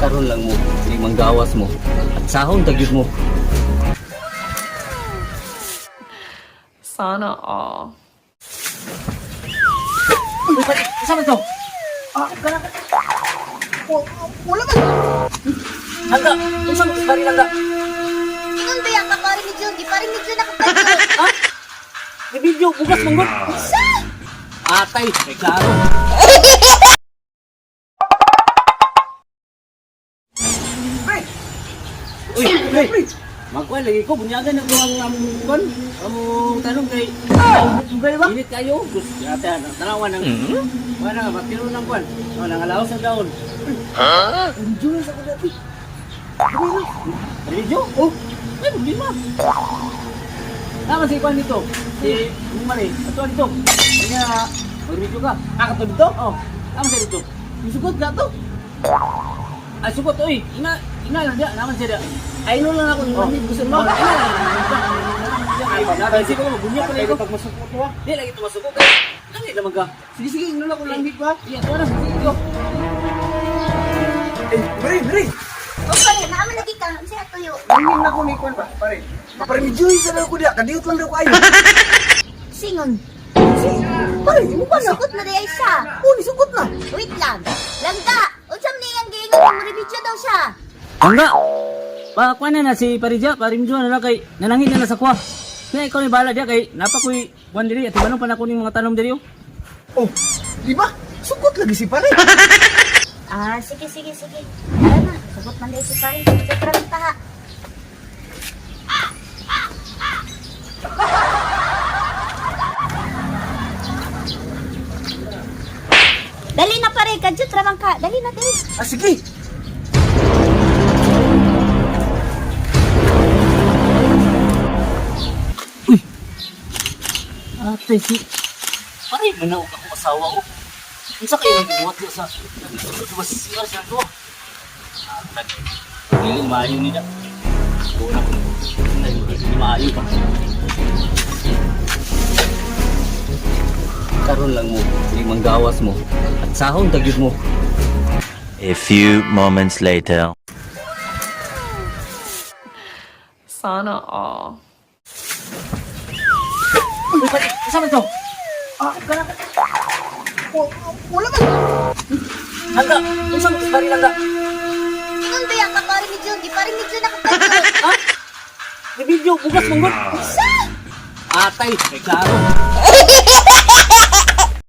Karon lang mo, di manggawas mo. At sahon tagyod mo. Sana all. Uy, pare, saan man to? Ah, kana. Wala man. Langga, unsa man pare langga? Ingon ba yan ka pare ni Jun? Di pare ni Jun nakapagod. Ha? Di video bugas manggod. Atay, kay klaro. Pre, Uy, pre. pre. Magkuan lagi ko bunyagan ako ang among kuan, among tanong kay Sugay ba? init kayo. Gus, ate ang tanawan ng wala nga matiro ng kuan. Wala nga laos ang daon. Enjoy sa ko dati. Video? Oh, ay problema. Tama si kuan dito. Si Mare, ato dito. Kanya mag-video ka. Ah, kato dito? Oh, tama siya dito. Isugot na to. Ay sugot oy, ina ina lang dia, naman siya dia. Ay, no lang ako. Oh. Lamig gusto mo. Oh, ina lang. Ay, sige ko bunya pa Kaya ko. pag masukot to ah. Di lagi tumasuko kay. Lagi naman ka. Sige, sige, ino lang ako lamig ba? Iya, tuwa na sige ko. Eh, pre, pre. O pare, naaman lagi ka. Unsa atuyo? Lamig na ako ni Kwan ba? Pare. Pare, medyo isa na ako diya. Kadiyot lang daw kayo. Singon. Pare, di mo pa na. Sugot na di ay siya. Oh, nisugot na. Wait lang. Langga, unsa man niyang giingon mo review daw siya. Angga. Ba kuan na na si Parija, parimjo na lang kay nalangin na na sa kuha. Kaya ikaw ni bala dia kay napa koy kuan diri at ibanon pa na ko ning mga tanom diri. Oh. Oh, di ba? Sugot lagi si pare. Ah, sige sige sige. Tara na, sugot man di si pare. Sa tara taha. Dali na pare, kadyo tramang ka. Dali na dali. Ah, sige. Ate si Pare manaog ako asawa ko. Unsa kayo nang gibuhat niya sa mas siya siya to. Ah, dili maayo nila. Una ko. Dili maayo pa. Karon lang mo, di manggawas mo. At sahon tagyod mo. A few moments later. Sana all. Uy, pare, saan man to? Ah, kana. Wala man. Langga, unsa man pare langga? Ingon ba yan ka pare ni Jun? Di pare ni Jun nakapagod. Ha? Di video bugas manggod. Atay, kay klaro.